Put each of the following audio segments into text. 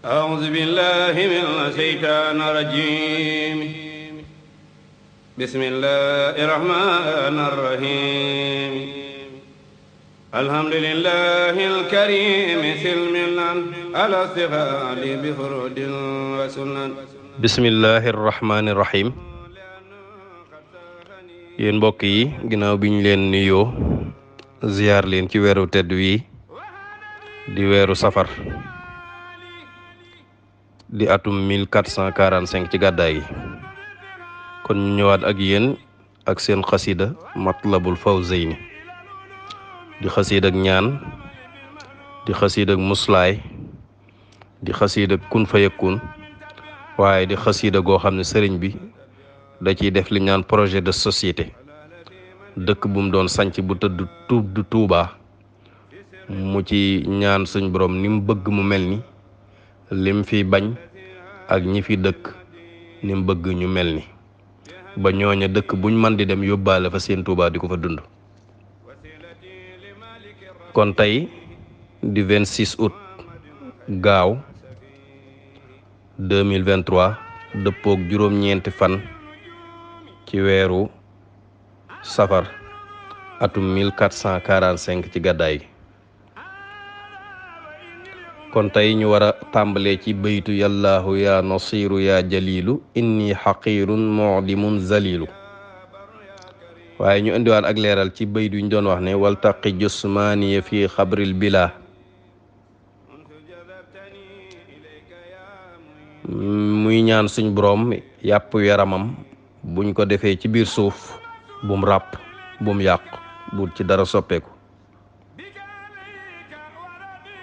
أعوذ بالله من الشيطان الرجيم بسم الله الرحمن الرحيم الحمد لله الكريم سلمنا على استغال بفرود وسنن بسم الله الرحمن الرحيم yéen mbokk yi ginnaaw bi ñu leen nuyoo ziyaar leen ci weeru tedd wi di weeru safar di atum 1445 ci gàddaay gi kon ñu ñëwaat ak yéen ak seen xasida matlabul fawzayni di xasida ak ñaan di xasida ak muslaay di xasida ak kun fayakun waaye di xasida goo xam ne sëriñ bi da ciy def li ñaan projet de société dëkk bu mu doon sanc bu tëdd du Tuubaa mu ci ñaan suñ borom ni mu bëgg mu mel ni lim fi bañ ak ñi fi dëkk ni mu bëgg ñu mel ni ba ñooña dëkk buñ man di dem yóbbaale fa seen Tuubaa di ko fa dund. kon tey di 26 août gaaw 2023 dëppook juróom-ñeenti fan ci weeru safar atum 1445 ci gàddaay gi kon tey ñu war a tàmbalee ci baytu yallaahu ya nasiru ya jalilu inni xaqirun mudimun zalilu waaye ñu indiwaat ak leeral ci baytu yi ñu doon wax ne waltaqi jusmaaniya fi xabril bila muy ñaan suñ boroom yàpp yaramam buñ ko defee ci biir suuf bum ràpp bum yàqu bu ci dara soppeeku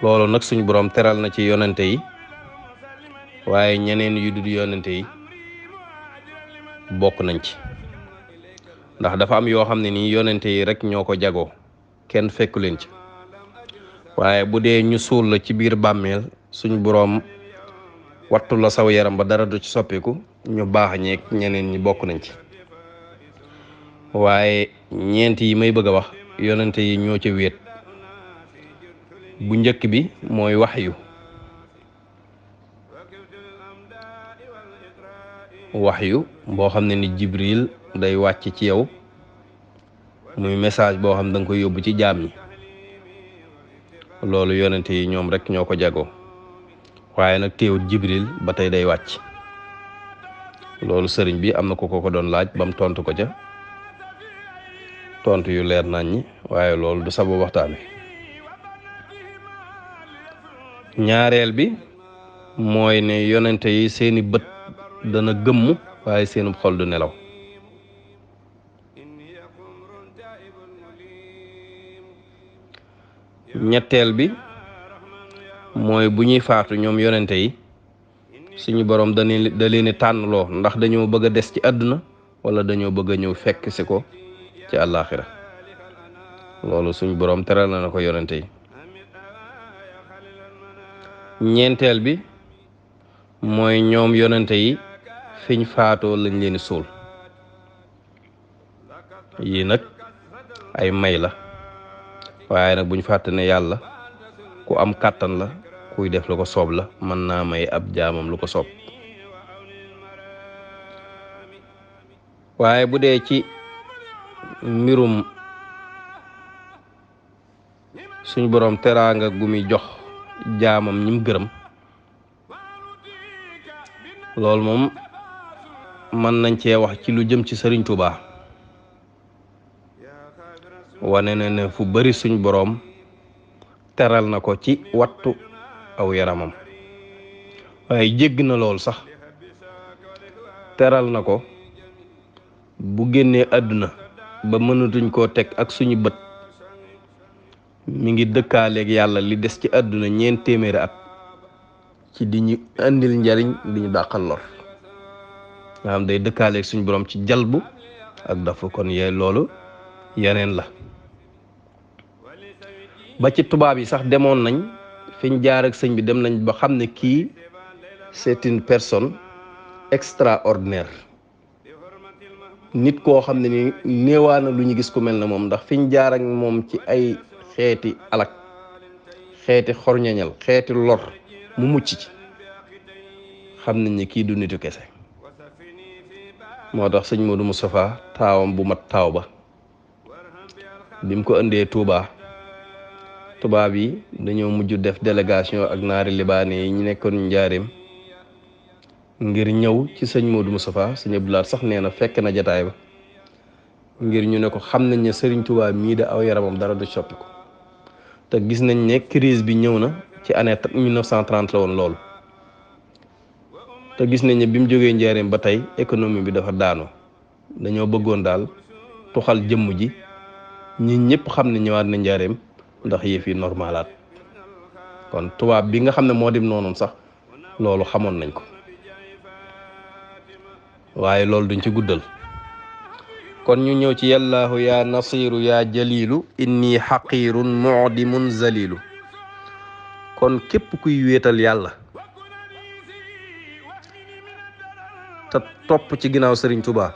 loolu nag suñ boroom teral na ci yonente yi waaye ñeneen yu dul yonente yi bokk nañ ci ndax dafa am yoo xam ne nii yonente yi rek ñoo ko jagoo kenn fekku leen ci waaye bu dee ñu suul la ci biir bàmmeel suñ boroom wattu la saw yaram ba dara du ci soppeeku ñu baax ñeeg ñeneen ñi bokk nañ ci waaye ñeent yi may bëgg a wax yonente yi ñoo ca wéet bu njëkk bi mooy waxyu boo xam ne ni Jibril day wàcc ci yow muy message boo xam ne danga koy yóbbu ci jaam ñi loolu yonente yi ñoom rek ñoo ko jagoo waaye nag teewut Jibril ba tey day wàcc loolu sëriñ bi am na ko doon laaj ba mu tontu ko ca tontu yu leer nañ ñi waaye loolu du sabu waxtaan wi ñaareel bi mooy ne yonente yi seeni bët dana gëmm waaye seenu xol du nelaw ñetteel bi mooy bu ñuy faatu ñoom yonente yi suñu borom da leen tànnloo ndax dañoo bëgg a des ci àdduna wala dañoo bëgg a ñëw fekk si ko ci àllaaxira loolu suñu borom teral na ko yonente yi ñeenteel bi mooy ñoom yonente yi fiñ faatoo lañ leen suul yii nag ay may la waaye nag buñ fàtte ne yàlla ku am kàttan la kuy def lu ko soob la mën naa may ab jaamam lu ko soob waaye bu dee ci mbirum suñ boroom teraanga gu muy jox jaamam ñim gërëm loolu moom mën nañ cee wax ci lu jëm ci Sëriñ Tuubaa wane na ne fu bari suñ boroom teral na ko ci wattu aw yaramam waaye jégg na lool sax teral na ko bu génnee àdduna ba mënatuñ koo teg ak suñu bët mi ngi dëkkaaleeg yàlla li des ci àdduna 400 at ci di ñu andil njariñ di ñu dàqal lor nga xam day dëkkaaleeg suñu borom ci jalbu ak dafa kon yee loolu yeneen la ba ci tubaab yi sax demoon nañ fiñ jaar ak sëñ bi dem nañ ba xam ne kii c'est une personne extraordinaire nit koo xam ne ni néewaana lu ñu gis ku mel ne moom ndax fiñ jaar ak moom ci ay xeeti alak xeeti xorñañal xeeti lor mu mucc ci xam nañ ne kii du nitu kese. moo tax sëñ Modou Moustapha taawam bu mat taaw ba bi mu ko indee Touba tubaab yi dañoo mujj def délégation ak naari libaane yi ñu nekkoon njaareem ngir ñëw ci sëñ Modou Moustapha sëñ Abdoulaye sax nee na fekk na jataay ba ngir ñu ne ko xam nañ ne Serigne Touba mii de aw yaramam dara du soppi ko te gis nañ ne crise bi ñëw na ci année 1930 la woon loolu te gis nañ ne bi mu jógee njaareem ba tey économie bi dafa daanu dañoo bëggoon daal tuxal jëmm ji ñi ñëpp xam ne ñëwaat na njaareem ndax yëf yi normalaat kon tubaab bi nga xam ne moo dim noonu sax loolu xamoon nañ ko waaye loolu duñ ci guddal kon ñu ñëw ci yallaahu yaa nasiru yaa jalilu inni xaqiirun mudimun zalilu kon képp kuy wéetal yàlla te topp ci ginnaaw Serigne Touba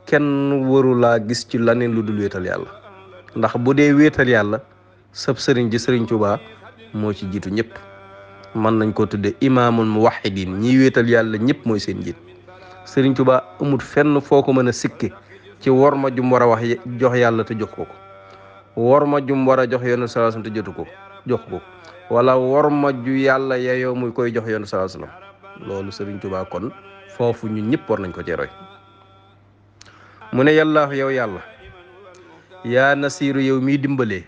kenn waru laa gis ci laneen lu dul wéetal yàlla ndax bu dee wéetal yàlla sab sëriñ ji Serigne Touba moo ci jiitu ñëpp mën nañ ko tudde imaamul muwahhidin ñiy wéetal yàlla ñëpp mooy seen jiit Serigne Touba amut fenn foo ko mën a sikki ci wor ma jum war a wax jox yàlla te jox ko ko wor ma jum war a jox yoonu sallallahu alayhi wasallam te jotu ko jox ko wala wor ma ju yàlla yeyoo muy koy jox yoonu sallallahu alayhi wasallam loolu Serigne Touba kon foofu ñun ñëpp war nañ ko ci roy mu ne yàllaahu yow yàlla yaa nasiiru yow miy dimbalee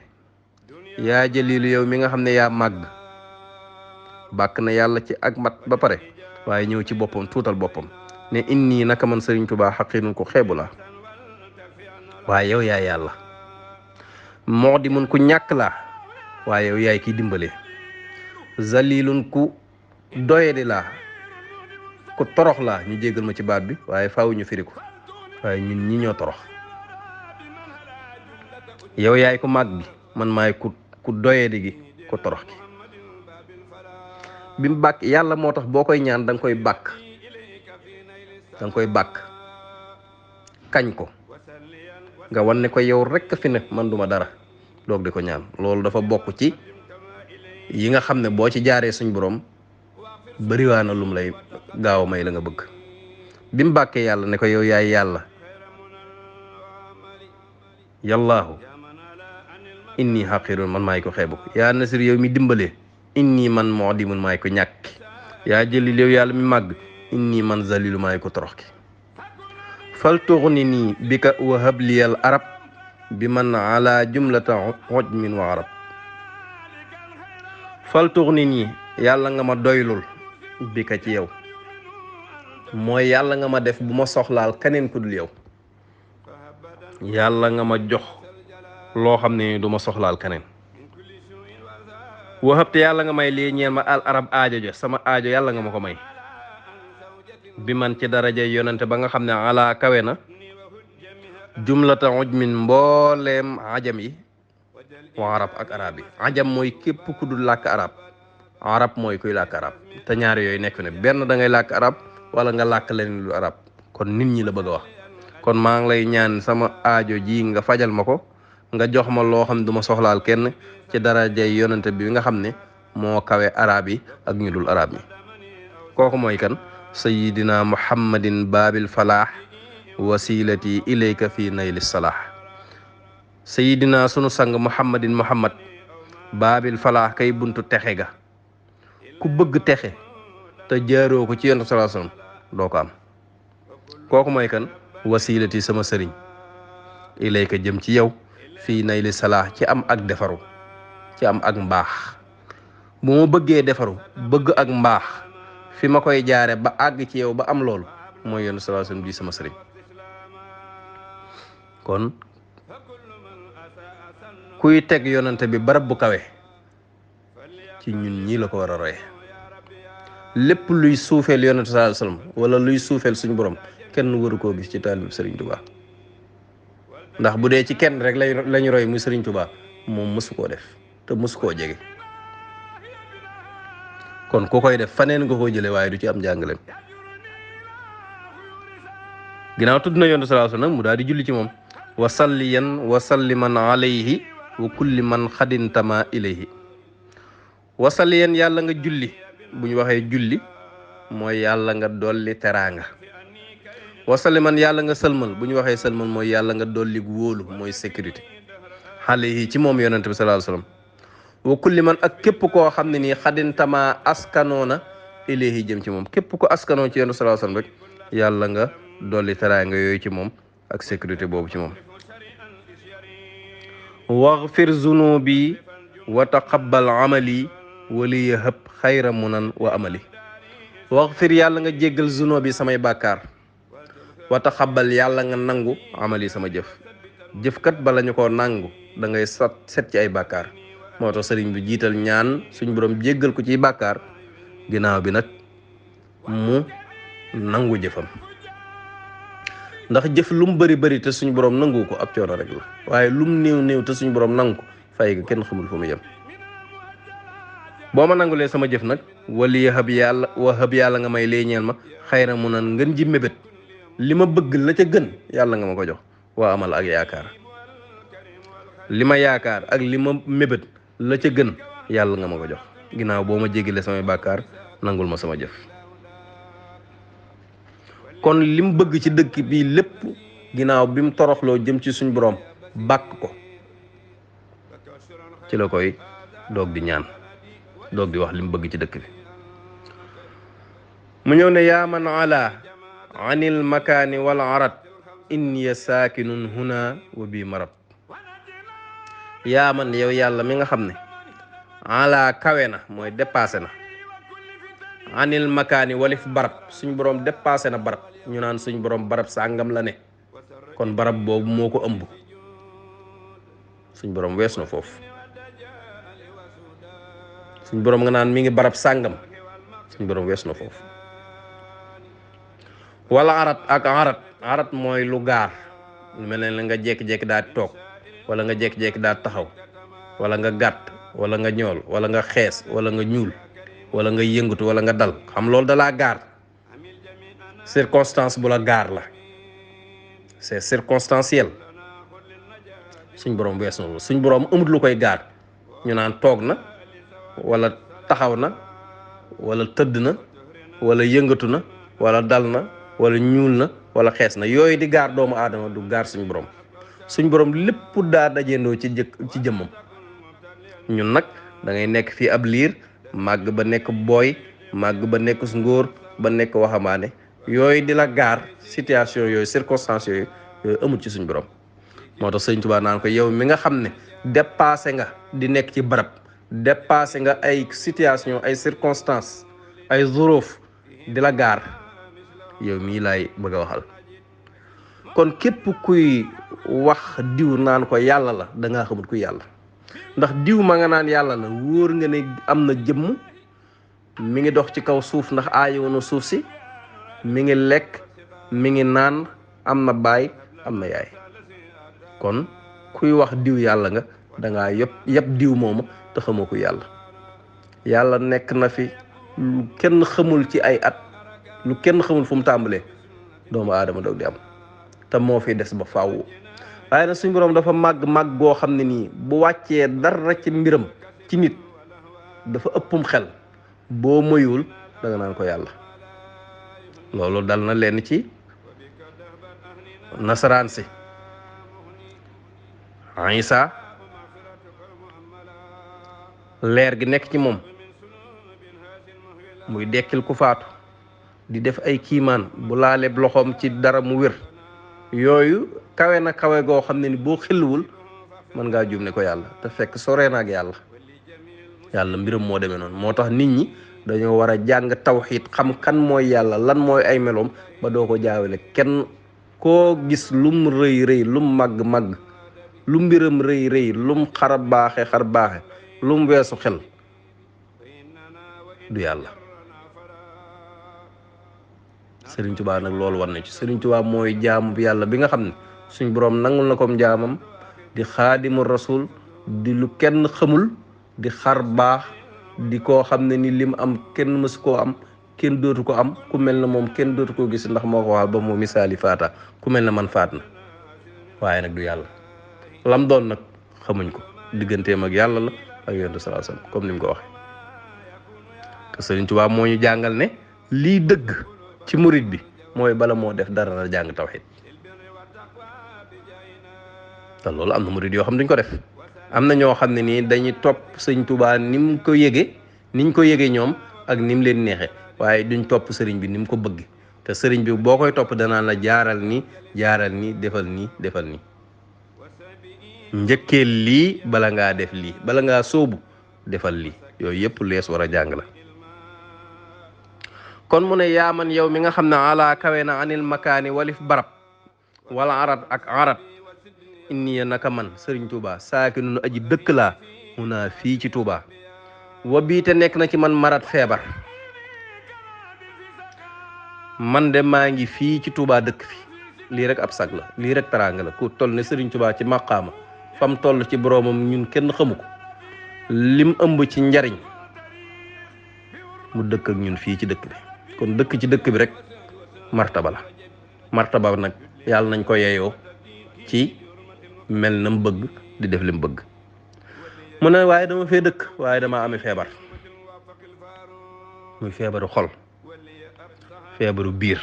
yaa jaliilu yow mi nga xam ne yaa màgg bàkk na yàlla ci ak mat ba pare waaye ñëw ci boppam tuutal boppam ne inni naka man Serigne Touba xaqiirun ko xeebu la waaye yow yaay yàlla moo di mun ku ñàkk laa waaye yow yaay kiy dimbalee zalilun ku doyadi laa ku torox laa ñu jéggal ma ci baat bi waaye faaw ñu firi ko waaye ñun ñi ñoo torox yow yaay ku màgg gi man maay ku doyadi gi ku torox gi bi mu bàkk yàlla moo tax boo koy ñaan da nga koy bàkk kañ ko nga wan ne ko yow rekk fi ne man duma dara doog di ko ñaan loolu dafa bokk ci yi nga xam ne boo ci jaaree suñ borom bariwaa na lum lay gaaw may la nga bëgg bi mu bàkkee yàlla ne ko yow yaay yàlla yallaahu inni xaqirun man maay ko xeebu yaa nasir yow mi dimbalee inni man moo di mun maay ko ñàkki yaa jëlil yow yàlla mi màgg inni man zalilu maay ko torox ki fal tuxni nii bi ka wahab liyal arab bi man ala jumlata ujmin wa arab fal tuxni nii yàlla nga ma doylul bi ka ci yow mooy yàlla nga ma def bu ma soxlaal keneen ku dul yow yàlla nga ma jox loo xam ne du ma soxlaal keneen wahab te yàlla nga may lii ñeel ma al arab aajo jo sama aajo yàlla nga ma ko may bi man ci daraja yonente ba nga xam ne ala kawe na jumlata ujmin mbooleem ajam yi wa arab ak arab yi ajam mooy képp ku dul làkk arab mooy kuy làkk arab te ñaari yooyu nekk ne benn da ngay làkk arab wala nga làkk leneen lu arab kon nit ñi la bëgg a wax kon maa ngi lay ñaan sama aajo ji nga fajal ma ko nga jox ma loo xam du ma soxlaal kenn ci daraja yonente bi nga xam ne moo kawe arab yi ak ñu dul arab yi kooku mooy kan sayidina muhammadin baabil falaax wasilati ilayka fi nayli salaax sayidina sunu sang muhammadin muhammad baabil falaax kay buntu texe ga ku bëgg texe te jaaroo ko ci yonent sallallahu alayhi wasallam doo ko am kooku mooy kan wasilati sama sëriñ ilayka jëm ci yow fii nayli salaax ci am ak defaru ci am ak mbaax bu ma bëggee defaru bëgg ak mbaax fi ma koy jaare ba àgg ci yow ba am loolu mooy yonent sallallahu alayhi wasallam di sama sëriñ kon kuy teg yonante bi barab bu kawe ci ñun ñii la ko war a roye lépp luy suufeel yonent sallallahu alayhi wasallam wala luy suufeel suñu borom kenn waru koo gis ci taalib Serigne Touba ndax bu dee ci kenn rek lañu roy muy Serigne Touba moom mësu koo def te mësu koo jege kon ku koy def faneen nga koo jële waaye du ci am njàngaleem ginnaaw tudd na yonent sallallahu alayhi wasallam mu daal di julli ci moom wa salliyan wa salliman alayhi wa kulli man xadintama ilayhi wa salliyan yàlla nga julli bu ñu waxee julli mooy yàlla nga dolli teraanga. wasaliman yàlla nga sëlmal, bu ñu waxee sëlmal mooy yàlla nga dolli wóolu, mooy sécurité xale yi ci moom yonent bi sallallahu alayhi wasallam. wa kulli man ak képp koo xam ne nii xadintama askanoona ilayhi jëm ci moom, képp ko askanoo ci yonent bi sallallahu alayhi wasallam rek yàlla nga dolli teraanga yooyu ci moom ak sécurité boobu ci moom. waghfir zunubi wa taqabbal amali wali yahab xayra munan wa amali. waghfir yàlla nga jéggal zunubi samay bàkkaar, wa taqabbal yàlla nga nangu amali sama jëf. jëfkat bala ñu koo nangu da ngay set ci ay bàkkaar. moo tax sëriñ bi jiital ñaan suñ borom jéggal ko ciy bàkkaar, ginnaaw bi nag mu nangu jëfam. ndax jëf lu mu bëri te suñ borom nangu ko ab coono rek la, waaye lu mu néew te suñ borom nangu ko fay ga kenn xamul fu mu yem. boo ma nangulee sama jëf nag wali hab yàlla nga may léeñeel ma xayra mu nan ngën ji mébét, li ma bëgg la ca gën yàlla nga ma ko jox. waa amal ak yaakaar, li ma yaakaar ak li ma mébét la ca gën yàlla nga ma ko jox, ginnaaw boo ma jégalee samay bàkkaar nangul ma sama jëf. kon lim bëgg ci dëkk bi lépp ginnaaw bi mu toroxloo jëm ci suñ borom bàkk ko, ci la koy doog di ñaan, doog di wax lim bëgg ci dëkk bi. mu ñëw ne yaa man ala anil makaani wal arat inni saakinun huna wa bi marab. yaa man yow yàlla mi nga xam ne ala kawe na mooy dépassé na, anil makaani walif barab, suñ borom dépassé na barab. ñu naan suñ borom barab sàngam la ne, kon barab boobu moo ko ëmb. suñ borom wees na foofu. suñ borom nga naan mi ngi barab sàngam, suñ borom wees na foofu. wala arat ak arat mooy lu gaar, lu mel ne nga jékki-jékki daal toog, wala nga jékki-jékki daal taxaw, wala nga gàtt, wala nga ñool, wala nga xees, wala nga ñuul, wala nga yëngatu, wala nga dal. xam loolu dalaa gaar, circonstance bu la gaar la, c'est circonstanciel. suñ borom wees na loolu. suñ borom amut lu koy gaar ñu naan toog na, wala taxaw na, wala tëdd na, wala yëngatu na, wala dal na, wala ñuul na, wala xees na. yooyu di gaar doomu aadama du gaar suñ borom. suñ borom lépp daa dajendoo ci jëmmam. ñun nag da ngay nekk fii ab liir, màgg ba nekk booy, màgg ba nekk ngóor, ba nekk waxambaane, yooyu di la gaar, situation yooyu, circonstances yooyu amul ci suñ borom. moo tax sëñ Tuubaa naan ko yow mi nga xam ne dépassé nga di nekk ci barab, dépassé nga ay situation, ay circonstances, ay zuruuf di la gaar, yow mii laay bëgg a waxal. kon képp kuy wax diw naan ko yàlla la, da ngaa xamul ku yàlla. ndax diw ma nga naan yàlla la, wóor nga ne am na jëmm, mi ngi dox ci kaw suuf ndax aayoona suuf si, mi ngi lekk, mi ngi naan, am na baay, am na yaay. kon kuy wax diw yàlla nga, da ngaa yëpp diw moomu te xamoo ku yàlla. yàlla nekk na fi lu kenn xamul ci ay at, lu kenn xamul fu mu tàmbalee, doomu aadama doog di am, te moo fi des ba faaw. waaye nag suñu borom dafa màgg goo xam ne nii bu wàccee dara ci mbiram ci nit dafa ëppum xel, boo moyul da nga naan ko yàlla. loolu dal na leen ci nasaraan si. Isa leer gi nekk ci moom, muy dekkil ku faatu, di def ay kiimaan, bu laaleb loxoom ci dara mu wér, yooyu kawe na kawe goo xam ne ni boo xilluwul mën ngaa juum ne ko yàlla, te fekk soree na ak yàlla. yàlla mbiram moo demee noonu. moo tax nit ñi dañoo war a jàng tawxiid, xam kan mooy yàlla, lan mooy ay meloom, ba doo ko jaawale kenn. koo gis lum rëy lum màgg lu mbiram rëy lum xar baaxe lum weesu xel, du yàlla. Sëriñ Tuubaa nag loolu war na ci. Sëriñ Tuubaa mooy jaamu bi yàlla bi nga xam ne suñ boroom nangul na kom jaamam, di xaadimu rasul, di lu kenn xamul, di xar baax, di koo xam ne ni lim am kenn mësu koo am, kenn dootu ko am. ku mel na moom kenn dootu koo gis, ndax moo ko waxal ba mu misaali faata, ku mel na man faat na. waaye nag du yàlla. lam doon nag xamuñ ko, digganteem ak yàlla la ak yonent sallallahu alayhi wasallam, comme ni mu ko waxee. te Sëriñ Tuubaa moo ñu jàngal ne lii dëgg ci murit bi mooy bala moo def dara na jàng tawhid te loolu am na murit yoo xam duñ ko def. am na ñoo xam ne nii dañuy topp sëñ Tuubaa ni mu ko yëge niñ ko yëge ñoom ak ni mu leen neexe waaye duñ topp sëriñ bi ni mu ko bëgg te sëriñ bi boo koy topp danaan la jaaral ni defal nii defal nii njëkkeel lii bala ngaa def lii bala ngaa sóobu defal lii yooyu yëpp lees war a jàng la. kon mu ne yaaman yow mi nga xam ne ala kawe na anil makaani walif barab wala arat ak arat inni naka man sëriñ Touba saaki nunu aji dëkk laa munaa fii ci Touba wa bii te nekk na ci man marat feebar man de maa ngi fii ci Touba dëkk fi lii rek ab sag la lii rek taraanga la ku toll ne sëriñ Touba ci maqaama fam toll ci boroomam ñun kenn xamu ko lim ëmb ci njariñ mu dëkk ak ñun fii ci dëkk bi kon dëkk ci dëkk bi rek martaba la martaba nag yàlla nañ ko yeeyoo ci mel na mu bëgg di def li mu bëgg mu ne waaye dama fee dëkk waaye dama amee feebar muy feebaru xol feebaru biir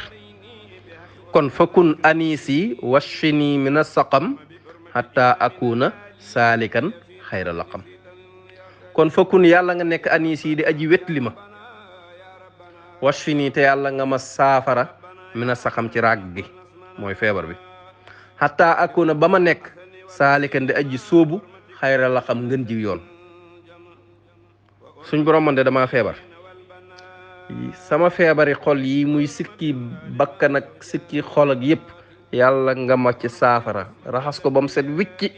kon fakun anisi washfini min as-saqam hatta akuna saalikan xayra laqam kon fakun yàlla nga nekk anisi di aji wetli ma washfini te yàlla nga ma saafara min as-saqam ci ràgg gi mooy feebar bi hatta akuna ba ma nekk saalikan di aji sóobu xayra laqam ngën ji yoon suñ borom man de dama feebar sama feebari xol yi muy sikki bakkan ak sikki xol ak yépp yàlla nga ma ci saafara raxas ko ba mu set wicci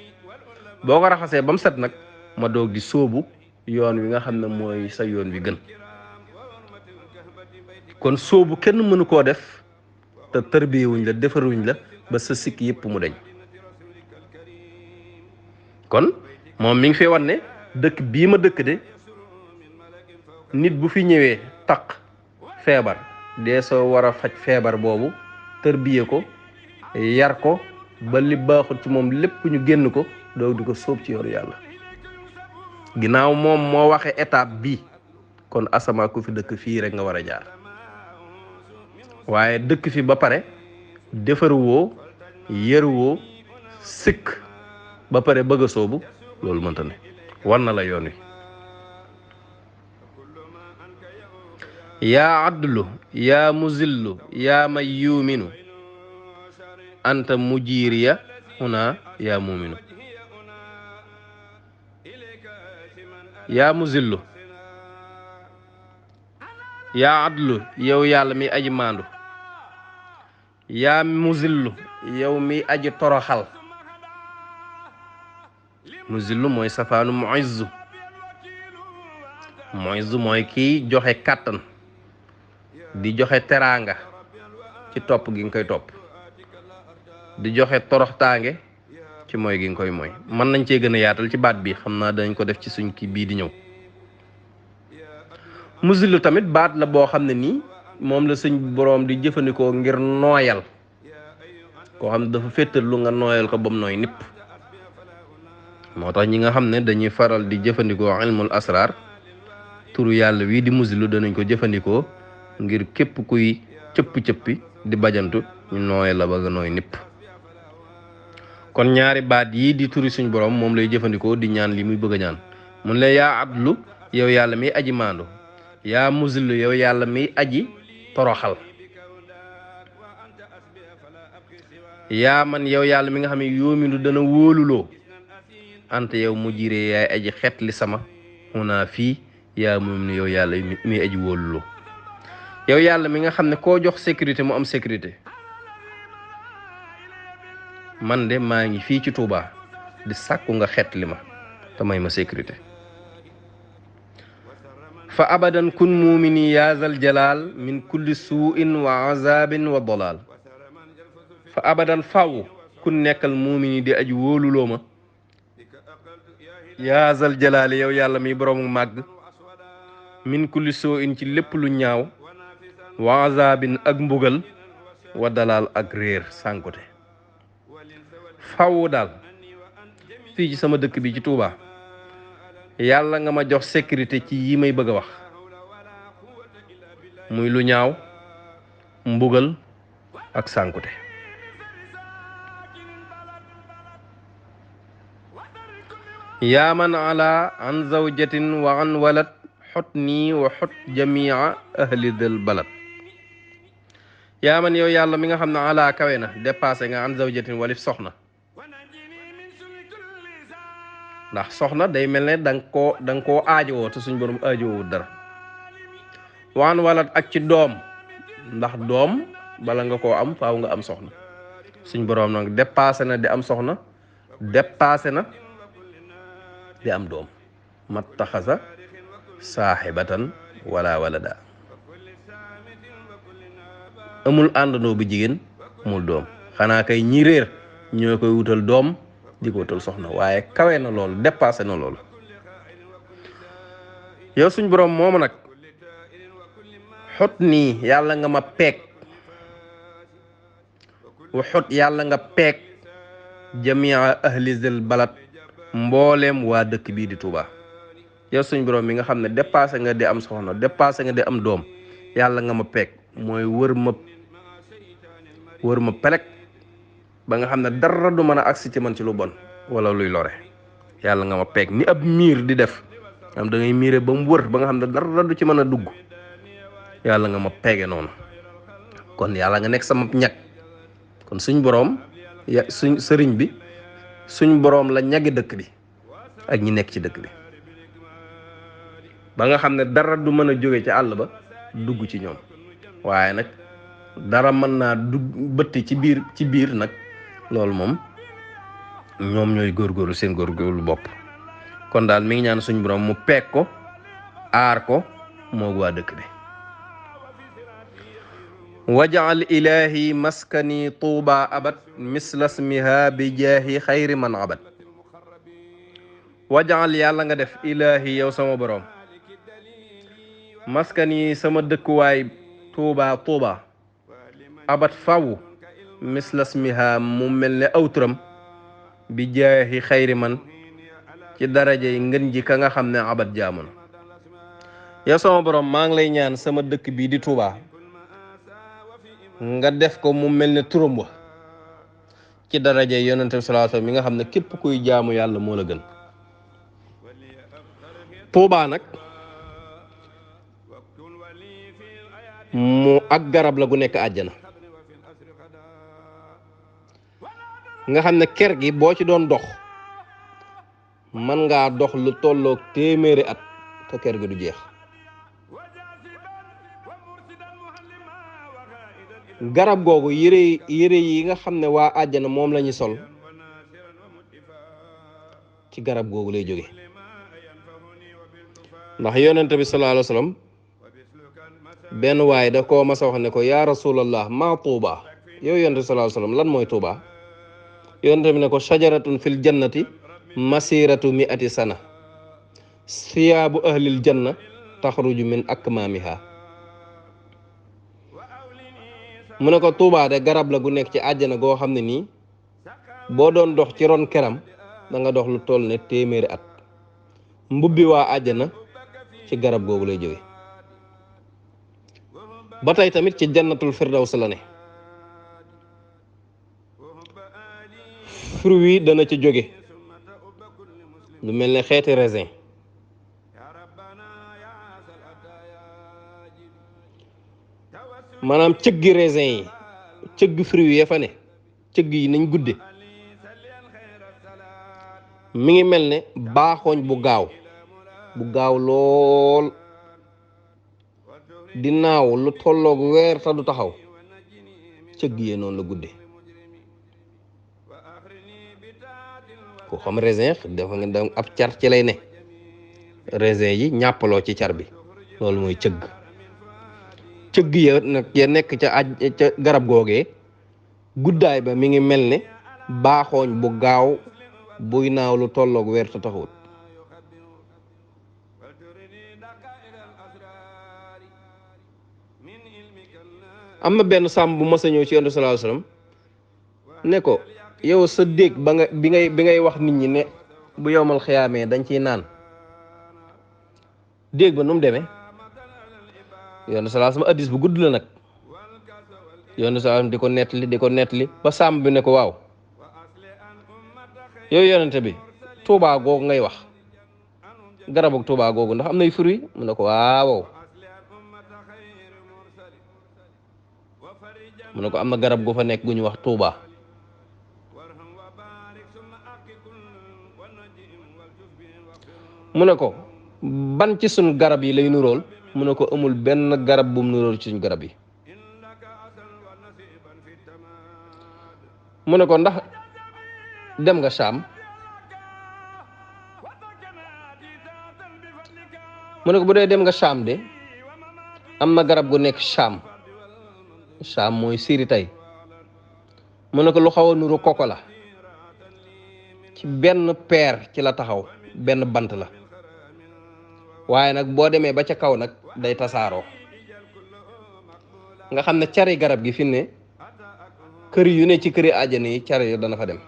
boo ko raxasee ba mu set nag ma doog di sóobu yoon wi nga xam ne mooy sa yoon wi gën kon sóobu kenn mënu koo def te tërbiyewuñ la defaruñ la ba sa sikki yépp mu deñ kon moom mi ngi fee wan ne dëkk bii ma dëkk de nit bu fi ñëwee taq feebar dee soo war a faj feebar boobu tërbiye ko yar ko ba li baaxul ci moom lépp ñu génn ko doog di ko sóob ci yoonu yàlla ginnaaw moom moo waxe étape bii kon asama ku fi dëkk fii rek nga war a jaar waaye dëkk fi ba pare defaruwoo yëruwoo sikk ba pare bëgg a soobu loolu mënta ne war na la yoon wi yaa adlu yaa muzillu yaa may yuuminu anta mujiriya huna yaa muuminu yaa muzillu yaa adlu yow yàlla mi aji maandu yaa muzillu yow mi aji toroxal muzillu mooy safaanu muizzu mooy kii joxe kàttan di joxe teraanga ci topp gi nga koy topp di joxe toroxtaange ci mooy gi nga koy mooy mën nañ cee gën a yaatal ci baat bi xam naa dañ ko def ci suñ kii bii di ñëw muzillu tamit baat la boo xam ne nii moom la suñ boroom di jëfandikoo ngir nooyal koo xam ne dafa féttal lu nga nooyal ko ba mu nooy nipp moo tax ñi nga xam ne dañuy faral di jëfandikoo ilmul asrar turu yàlla wii di muzillu danañ ko jëfandikoo ngir képp kuy cëpp-cëppi di bajantu ñu nooyal la ba nga nooy nipp kon ñaari baat yii di turi suñ borom moom lay jëfandikoo di ñaan li muy bëgg a ñaan mun la yaa adlu yow yàlla miy aji maandu yaa muzillu yow yàlla miy aji toroxal yaa man yow yàlla mi nga xam ne yóominu dana wóoluloo ante yow mu jiree yaay aji xet li sama xunaa fii yaa moom yow yàlla miy aji wóoluloo yow yàlla mi nga xam ne koo jox sécurité mu am sécurité man de maa ngi fii ci Touba di sàkku nga xet li ma te may ma sécurité fa abadan kun mumini yaazal jalaal min kulli suuin wa azabin wa dolal fa abadan faw kun nekkal mumini di aji wóoluloo ma yaazal jalaal yow yàlla mi boroomu màgg min kulli suuin ci lépp lu ñaaw wa azabin ak mbugal wa dalal ak réer sànkute faw daal fii ci sama dëkk bi ci Touba yàlla nga ma jox sécurité ci yi may bëgg a wax muy lu ñaaw mbugal ak sànkute. yaa man ala an zawjatin wa an walad xot nii wa xot jamia ahli del balad. yaa man yow yàlla mi nga xam ne ala kawe na dépassé nga an zawjatin walif soxna, ndax soxna day mel ne da nga koo aajowoo te suñ borom aajowoo dara. wa an walad ak ci doom, ndax doom bala nga koo am faaw nga am soxna. suñ borom nag dépassé na di am soxna, dépassé na di am doom. mattaxasa saaxibatan wala walada, amul àndandoo bu jigéen, amul doom. xanaa kay ñi réer ñoo koy wutal doom di ko wutal soxna, waaye kawe na loolu, dépassé na loolu. yow suñ borom moomu nag xot nii yàlla nga ma peeg, waxut yàlla nga peeg jamia ahli zil balad mbooleem waa dëkk bii di Touba. yow suñ borom mi nga xam ne dépassé nga di am soxna, dépassé nga di am doom, yàlla nga ma peeg mooy wër ma pelek ba nga xam ne dara du mën a agsi ci man ci lu bon wala luy lore. yàlla nga ma peeg ni ab miir di def, am da ngay miire ba mu wër ba nga xam ne dara du ci mën a dugg. yàlla nga ma peege noonu. kon yàlla nga nekk sama ñag. kon suñ boroom suñ sëriñ bi suñ boroom la ñagi dëkk bi ak ñi nekk ci dëkk bi, ba nga xam ne dara du mën a jóge ci àll ba dugg ci ñoom. waaye nag dara mën naa dugg bëtti ci biir nag, loolu moom ñoom ñooy góorgóorlu seen góorgóorlu bopp. kon daal mi ngi ñaan suñ boroom mu peeg ko, aar ko moog waa dëkk bi. wajal ilahi maskani tuuba abad misla smiha bi jaahi xayri man abad. wajal yàlla nga def ilahi yow sama boroom maskani sama dëkkuwaay tuuba abad faw misla smiha mu mel ne aw turam bi jaahi xayri man ci daraje yi ngën ji ka nga xam ne abad jaamono. yow sama boroom maa ngi lay ñaan sama dëkk bii di Touba nga def ko mu mel ne turam wa ci daraje yonente bi sallallahu alayhi wasallam mi nga xam ne képp kuy jaamu yàlla moo la gën. Touba nag mu ak garab la gu nekk àjjana, nga xam ne ker gi boo ci doon dox man ngaa dox lu tolloog téeméeri at te ker gi du jeex. garab googu yére yi nga xam ne waa àjjana moom la ñu sol ci garab googu lay jóge. ndax yonente bi sallallahu alayhi wasallam benn waaye da koo mas a wax ne ko yaa rasulallah maa tuuba, yow yonente bi sallallahu alayhi wasallam lan mooy tuuba. yonente bi ne ko shajaratun fil jannati masiratu mi'ati sana siyaabu ahlil janna taxruju min akmaamiha. mu ne ko Touba de garab la gu nekk ci àjjana goo xam ne nii boo doon dox ci ron keram da nga dox lu toll ne téeméeri at. mbubbi waa àjjana ci garab googu lay jóge. ba tey tamit ci jannatul firdaws la ne. fruit yi dana ci jóge lu mel ne xeeti raisin. maanaam cëggi raisin yi, cëgg fruit ya fa ne, cëgg yi nañ gudde mi ngi mel ne baaxooñ bu gaaw lool di naaw lu tolloog weer ta du taxaw. cëgg yee noonu la gudde. ku xam raisin dafa nga dem ab car ci lay ne, raisin yi ñàppaloo ci car bi, loolu mooy cëgg. cëgg ya nag ya nekk ca garab googee guddaay ba mi ngi mel ne baaxooñ bu gaaw buy naaw lu tolloog weer ta taxawut. am na benn sàmm bu mas a ñëw ci Yonent bi sallallahu alayhi wasallam ne ko yow sa déeg bi ngay wax nit ñi ne bu yowmal xiyaamee dañ ciy naan, déeg ba nu mu demee. Yonent bi sallallahu alayhi wasallam addis bu gudd la nag. yonent salaam di ko nettali ba sàmm bi ne ko waaw yow yonente bi tuubaa googu ngay wax garabu tuubaa googu ndax am nay fruit mu ne ko waaw mu ne ko am na garab gu fa nekk gu ñu wax tuubaa mu ne ko ban ci suñ garab yi lay nuróol mu ne ko amul benn garab bu mu nuróol ci suñ garab yi mu ne ko ndax dem nga Saam mu ne ko bu dee dem nga Saam de am na garab gu nekk Saam mooy Syrie tey mu ne ko lu xaw a nuru koko la ci benn peer ci la taxaw benn bant la waaye nag boo demee ba ca kaw nag day tasaaroo nga xam ne cari garab gi fi ne kër yu ne ci këri àjjana yi cari dana fa dem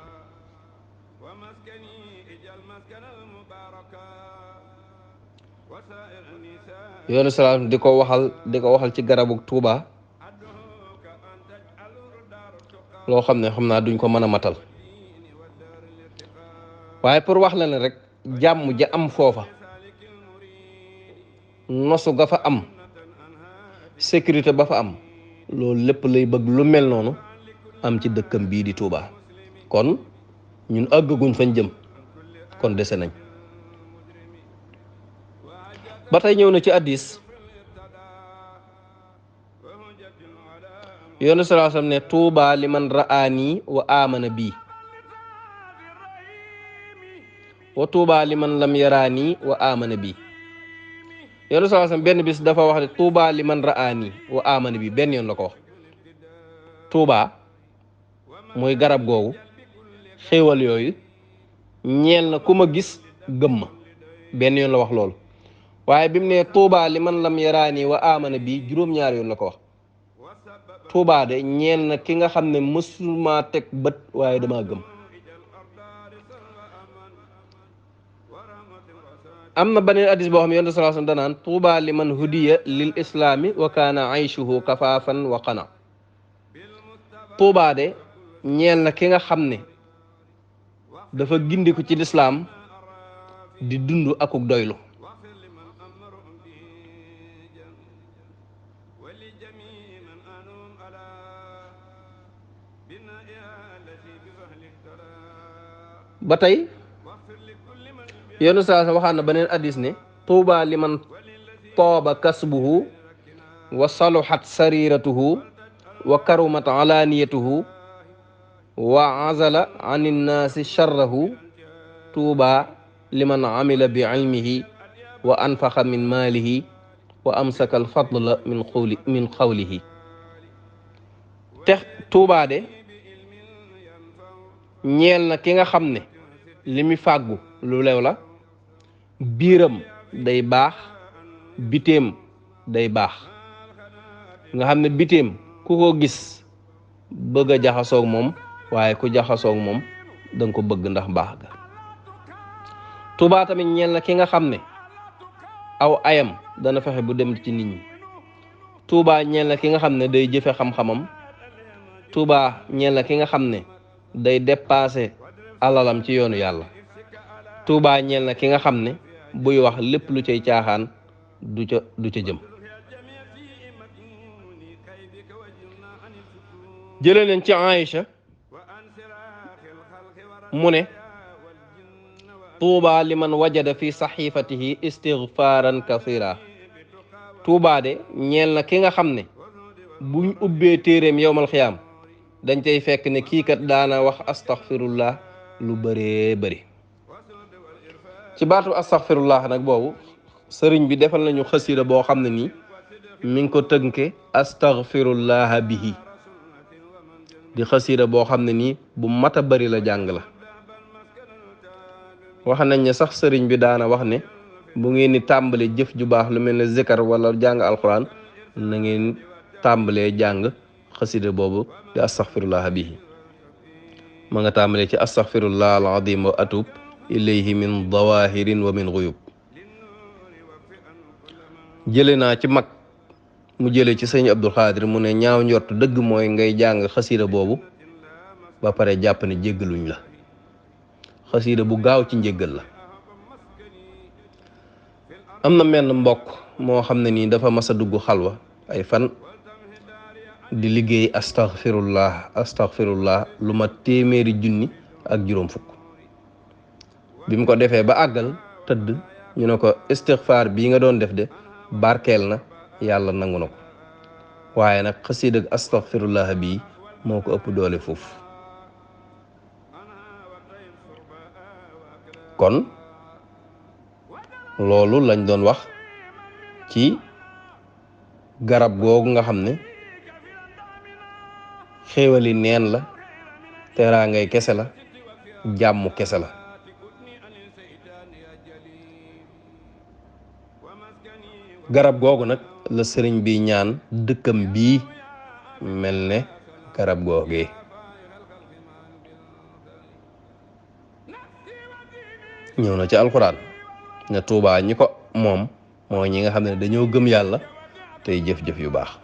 yoonu salaam di ko waxal ci garabu Tuuba loo xam ne xam naa duñ ko mën a matal waaye pour wax la ne rek jàmm ja am foofa nosu ga fa am sécurité ba fa am loolu lépp lay bëgg lu mel noonu am ci dëkkam bii di Touba kon ñun àggaguñ fañ jëm kon dese nañ ba tey ñëw na ci hadiis yoonu sallallahu alayhi wasallam ne Touba liman ra'ani wa amana bii wa Touba liman lam yarani wa amana bii yoonu sallallahu alayhi wasallam benn bis dafa wax ne Touba liman ra'ani wa amana bii benn yoon la ko wax Touba mooy garab googu xéewal yooyu ñeel na ku ma gis gëm ma benn yoon la wax loolu waaye bi mu ne Touba liman lam yarani wa amana bii juróom-ñaari yoon la ko wax Touba de ñeel na ki nga xam ne mësuma teg bët waaye damaa gëm am na beneen hadiis boo xam ne yonent sallallahu alayhi wasallam danaan Touba liman hudiya lil islaami wa kaana ayshuhu kafaafan wa qana Touba de ñeel na ki nga xam ne dafa gindiku ci lislaam di dund akuk doylu ba tey yoonu saa sa waxaan na beneen hadiis ne Touba liman tooba kasbuhu wa saluhat sariratuhu wa karumat alaniyatuhu wa azala an innaasi sharrahu Touba liman amila bi ilmihi wa anfaqa min maalihi wa amsaka alfadla min xawlihi te Touba de ñeel na ki nga xam ne li mi fàggu lu lew la biiram day baax biteem day baax nga xam ne biteem ku ko gis bëgg a jaxasoog moom waaye ku jaxasoog moom danga ko bëgg ndax baax ga Touba tamit ñeel na ki nga xam ne aw ayam dana fexe bu dem ci nit ñi Touba ñeel na ki nga xam ne day jëfe xam-xamam Touba ñeel na ki nga xam ne day dépassé alalam ci yoonu yàlla Touba ñeel na ki nga xam ne buy wax lépp lu cay caaxaan du ca jëm jëlee leen ci Aïcha mu ne Touba liman wajada fi saxifatihi istighfaran kathira Touba de ñeel na ki nga xam ne buñ ubbee téeréem yowmal xiyaam dañ cay fekk ne kii kat daana wax astaghfirullah lu bëree bëri ci baatu astaghfirullah nag boobu sëriñ bi defal nañu xasida boo xam ne nii mi ngi ko tënke astaghfirullah bihi di xasida boo xam ne nii bu mat a bëri la jàng la wax nañ ne sax sëriñ bi daana wax ne bu ngeen di tàmbale jëf ju baax lu mel ne zikar wala jàng alquran na ngeen tàmbalee jàng xasida boobu di astaghfirullah bihi ma nga tàmbalee ci astaghfirullah al-azim wa atub ilayhi min dawahirin wa min ghuyub jële naa ci mag mu jëlee ci sëñ Abdul Xaadir mu ne ñaaw njort dëgg mooy ngay jàng xasiida boobu ba pare jàpp ne jéggaluñ la. xasiida bu gaaw ci njéggal la. am na menn mbokk moo xam ne nii dafa mas a dugg xalwa ay fan di liggéey astaghfirullah lu ma téeméeri junni ak juróom fukk. bi mu ko defee ba àggal tëdd ñu ne ko istighfar bii nga doon def de barkeel na yàlla nangu na ko waaye nag xasiida ak astaghfirullah bii moo ko ëpp doole foofu. kon loolu lañ doon wax ci garab googu nga xam ne xéewali neen la, teraangay kese la, jàmm kese la. garab googu nag la sëriñ bi ñaan dëkkam bii mel ne garab googee. ñëw na ci alxuraan ne Tuubaa ñi ko moom mooy ñi nga xam ne dañoo gëm yàlla tey jëf-jëf yu baax.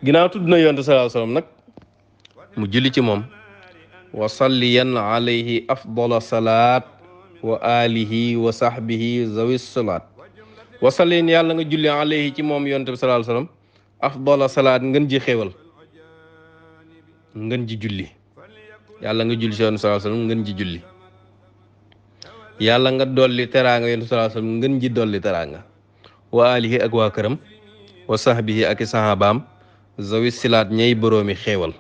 ginnaaw tudd na yonent sallallahu alayhi wasallam nag mu julli ci moom wa salliyan alayhi afdala salaat wa alihi wa sahbihi zawi salaat. wa salliyan yàlla nga julli alayhi ci moom yonent bi sallallahu alayhi wasallam afdala salaat ngën ji xéewal, ngën ji julli. yàlla nga julli ci yonent sallallahu alayhi wasallam ngën ji julli. yàlla nga dolli teraanga yonent sallallahu alayhi wasallam ngën ji dolli teraanga. wa alihi ak waa këram wa sahbihi ak i sahabaam zawi silaat ñey boroomi xéewal.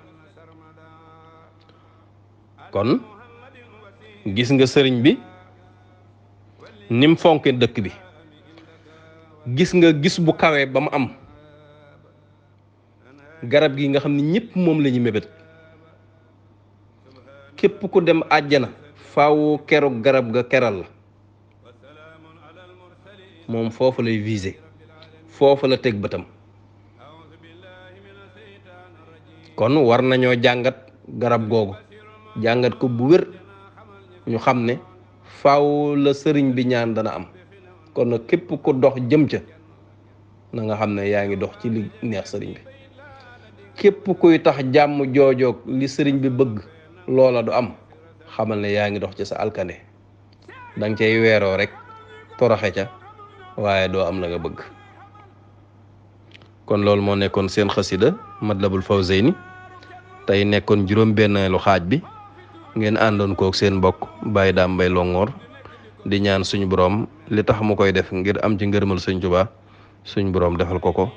kon gis nga sëriñ bi nim fonke dëkk bi, gis nga gis bu kawe ba mu am garab gi nga xam ne ñëpp moom la ñu mébét. képp ku dem àjjana faaw keroog garab ga keral la. moom foofu lay visé, foofu la teg bëtam. kon war nañoo jàngat garab googu, jàngat ko bu wér, ñu xam ne faaw la sëriñ bi ñaan dana am. kon nag képp ku dox jëm ca na nga xam ne yaa ngi dox ci li neex sëriñ bi. képp kuy tax jàmm joojoog li sëriñ bi bëgg loola du am, xamal ne yaa ngi dox ci sa alkande. danga cay weeroo rek toroxe ca waaye doo am la nga bëgg. kon loolu moo nekkoon seen xasida Matlabul Fawzayni tey nekkoon juróom-benneelu xaaj bi, ngeen àndoon kook seen mbokk Baye Dame Mbaye Longhor di ñaan suñu borom li tax mu koy def ngir am ci ngërëmal Sëñ Tuubaa suñu borom defal ko ko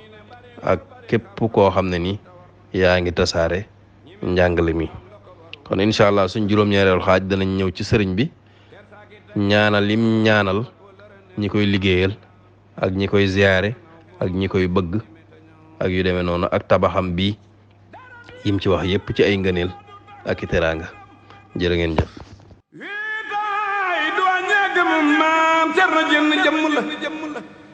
ak képp koo xam ne ni yaa ngi tasaare njàngale mi. kon incha allah suñ juróom-ñaareelu xaaj danañ ñëw ci sëriñ bi ñaanal lim ñaanal ñi koy liggéeyal ak ñi koy ziyaare ak ñi koy bëgg ak yu demee noonu, ak tabaxam bi yim ci wax yépp ci ay ngëneel ak i teraanga. jërë ngeen jëf. maam Cerno jënn jëmm la